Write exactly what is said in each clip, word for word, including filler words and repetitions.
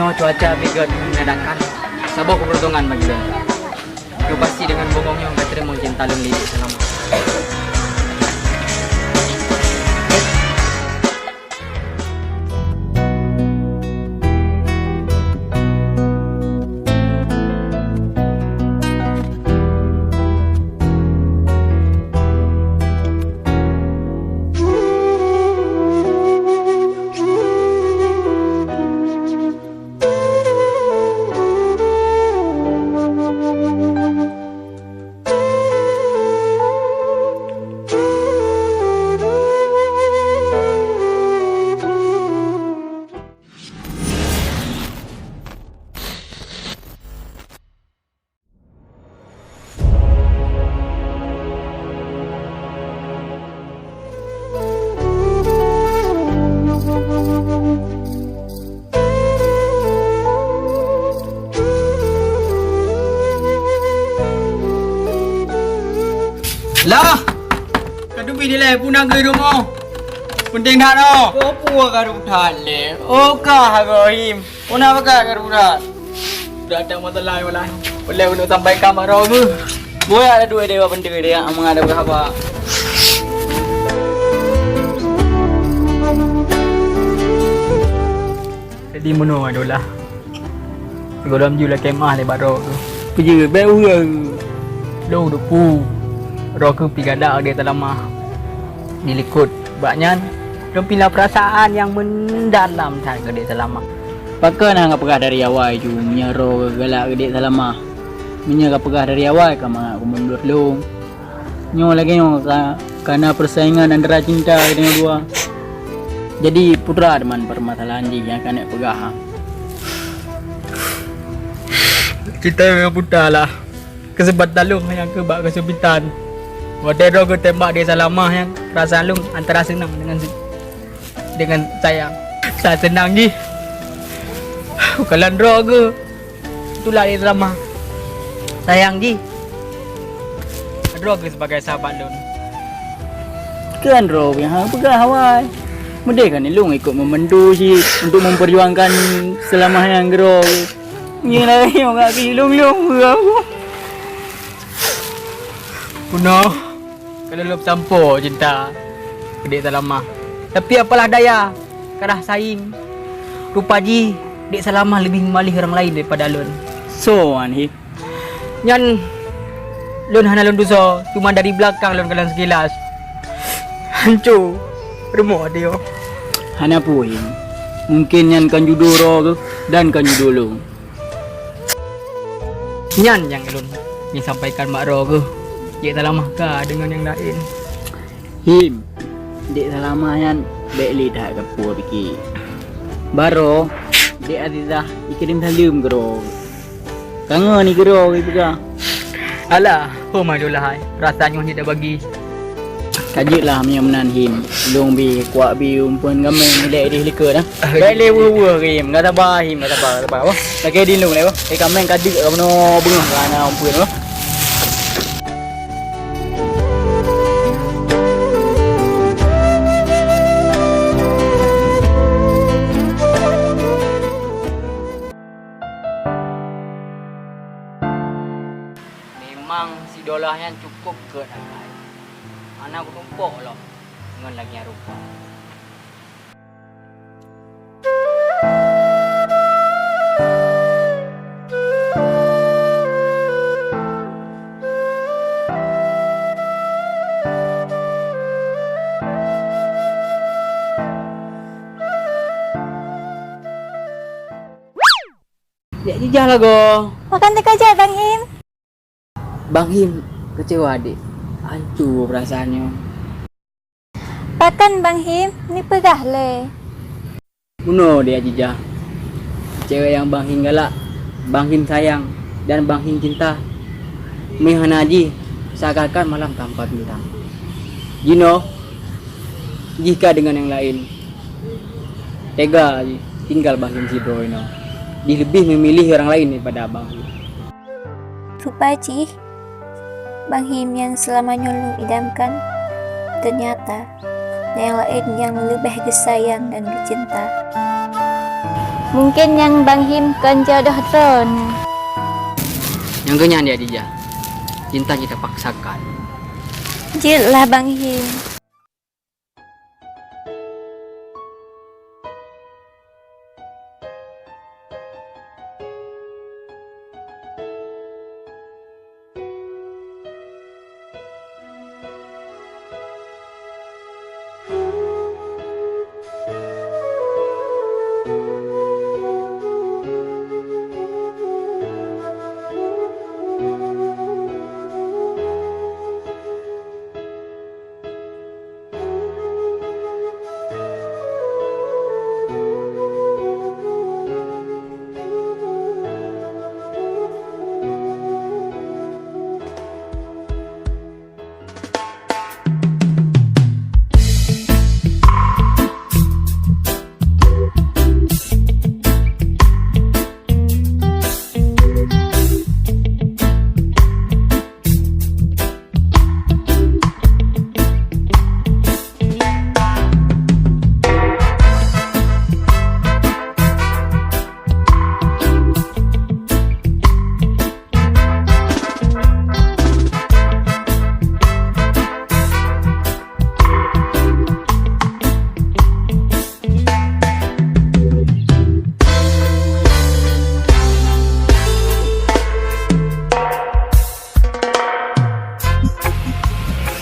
Cuaca bigöt menandakan saboh keberuntungan bagi lôn. Keu pasti deungon bungong nyoe ka teurimong cinta lôn lé Dek Salamah. Lah! Ka teubiet dilèe peue na geue rumoh. Peunteng that oh. Peue ka reubutan lé? Oh ka Ibrahim. Peue na peugah ka reubutan? Dak ada masalah walai. Boleh untuk sampaikan bak droe geuh. Boleh ada dua dewa bendera dia amun ada berhaba. Jadi meunoe adolah. Gohlom ju lakèe meu'ah lé bak droe keuh. Peue jeuet bèk ureueng. Lôn dupu. Droe keuh pih galak Dek Salamah. Dilikot bak nyan, lôn pih na peurasaan nyang meudalam that keu Dek Salamah. Pakon hana peugah dari awai ju meunyoe droe galak keu Dek Salamah? Meunyoe ka peugah dari awai ka mangat keumeunduet lôn. Nyoe lagèe nyoe ka, ka na persaingan antara cinta geutanyoe dua. Jadi, peue teuma permasalahan jih nyang ka neuk peugah? Cinta nyang buta lah. Keuseumpatan lôn nyang keu bak keusupitan. Watèe droe geutembak Dek Salamah nyan, peurasaan lôn antara seunang deungon se-, deungon sayang. Sa seunang jih. Bukan lôn droe geuh. Itulah Dek Salamah. Sayang jih. Droe keuh sebagai sahabat lôn. Keu droe nyang hana peugah awai. Meudeh kan lôn ikut membantu cit untuk memperjuangkan Salamah nyang keudroe. Nyoe lah nyoe ngak keu lôn-lôn peugah aku. Peunoh. Ka lôn lôn peusampoe cinta keu Dek Salamah. Tapi apalah daya, kalah saing. Rupa jih Dek Salamah leubeh meumalih ureueng laén daripada lôn. Soe nyan hi? Nyan lôn hana lôn tusoe, cuma dari beulakang lôn kalon sikilas. Hanco rumoh até nyoe. Hana peue, Him. Mungken nyan kon judo droe geuh dan kon judo lôn. Nyan nyang ulôn ingin sampaikan bak droe geuh, Dek Salamah ka deungon nyang laén. Him, Dek Salamah nyan bèk lé that kapeue pike. Baroe Dek Azizah jikirém saleuem keu droe. Kangen i keu droe geuh peugah. Alah, ho Maidullah hai, peurasaan nyoe hana tabagi. Ka jeuet lah meunyoe meunan Him, lôn bi kuak bi umpeuen gaméng ilèe idéh likot dah. Ah, bèk lé weueh-weueh Him, ka saba Him, ka saba, ka saba bah. Lagèe di lôn lé bah. Eh, gaméng ka deuk ka bunoe beungoh ka na umpeuen bah. Memang si Dolah nyan cukôp gèt akai. Hana kutumpôk lom ngon lagèe nyan rupa. Jak jijah lagoe. Pakon teuka jak, Bang Him? Bang Him keucewa, Dek. Hanco peurasaan nyoe. Pakon Bang Him, neupeugah lé? Bunoe Dek jijah. Cewek nyang Bang Him galak, Bang Him sayang, dan Bang Him cinta. Meuhana jih, seakan-akan malam tanpa bintang. Jinoe, jih ka deungon nyang laén. Tega jih tinggal Bang Him sidroe inoe. Jih leubeh meumiléh ureueng laén daripada Bang Him. Rupa jih, Bang Him nyang seulama nyoe lôn idamkan, teunyata na nyang laén nyang leubeh geusayang dan geucinta. Mungken nyang Bang Him kon jodoh droeneuh. Nyang geuh nyan, Adijah, cinta jih tapaksakan. Jeuet lah, Bang Him.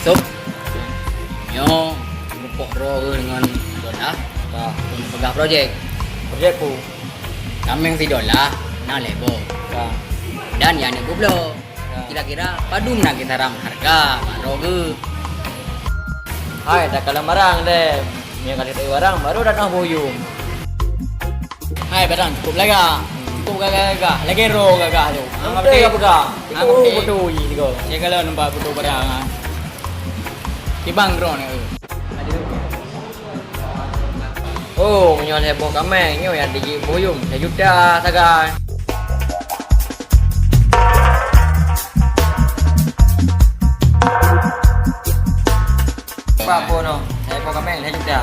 Sob, nyoe mupok droe ngon Dola, ka, untuk peugah projek. Projek peue? Kaméng si Dola na lhèe boh. Ka. Dan nyang aneuk geubloe. Kira-kira padum na kisaran hareuga bak droe geuh? Hai, takalon barang deh. Nyang ka teupeue barang, baru tanoh boh yuem. Hai, barang cukup lagak. Cukup gagah-gagah. Lagèe droe gagah tu. Hang beutôi ka peugah. Hang beutôi. Beutôi sigoe. Sigoe lôn nampak beutôi barang, ha. Tibang droe ni. Oh, meunyoe lhèe boh kaméng, nyoe nyang jijak boh yuem, sejuta sagai. Pat boh nyoe, lhèe boh kaméng, sejuta.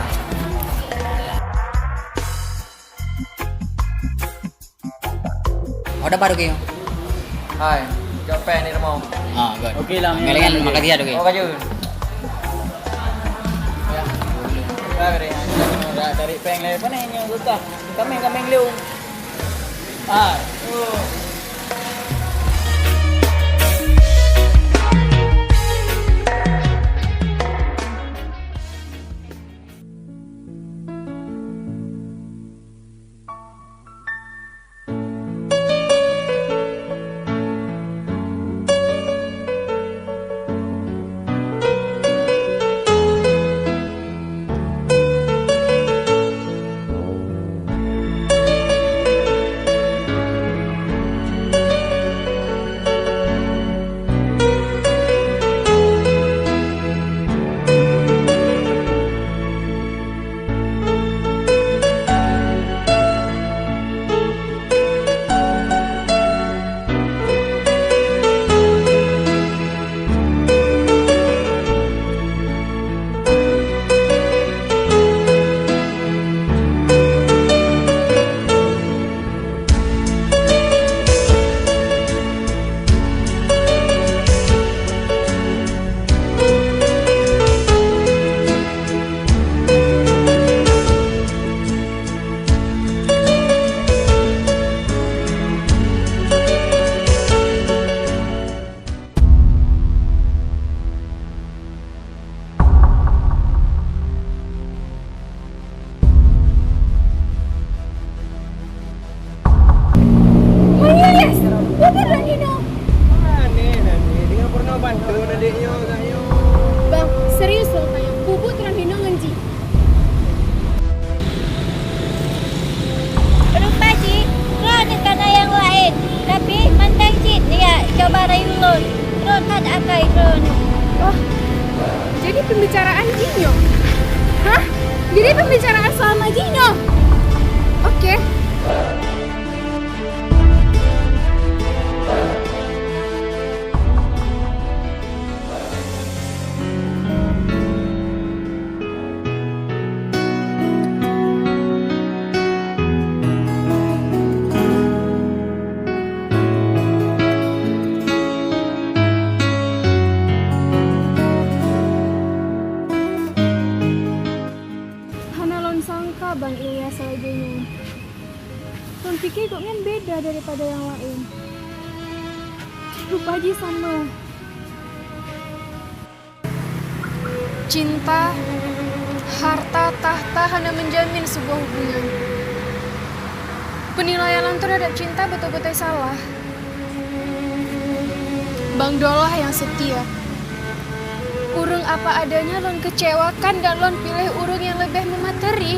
Oh, dapat, oke. Hai, jawab péng ni, Remo. Ah, good. Oke lah, Mel, kan, makasih ya, oke. Oh, kaju. Ya. Dari, dari péng lé, mana yang gutah? Kaméng, kaméng liu. Ah. Oh, iya, yes. Bukan Randino. Aneh, aneh. Dengan pernah bantu adiknya, agaknya. Bang, serius loh, Bang. Bubut Randino ngan jih. Rupa jih, droeneuh ka na nyang laén, tapi mantong cit nyak cuba rayu lôn. Rhot that akai droeneuh. Oh, jadi pembicaraan jih nyoe? Hah? Jadi pembicaraan selama jih nyoe? Oke. pada nyang laén. Rupa jih sama. Cinta, harta, tahta hana menjamin sebuah hubungan. Penilaian lôn terhadap cinta beutôi-beutôi salah. Bang Dolah nyang setia. Ureuëng apa adanya lôn kecewakan dan lôn piléh ureuëng nyang leubeh meumateri.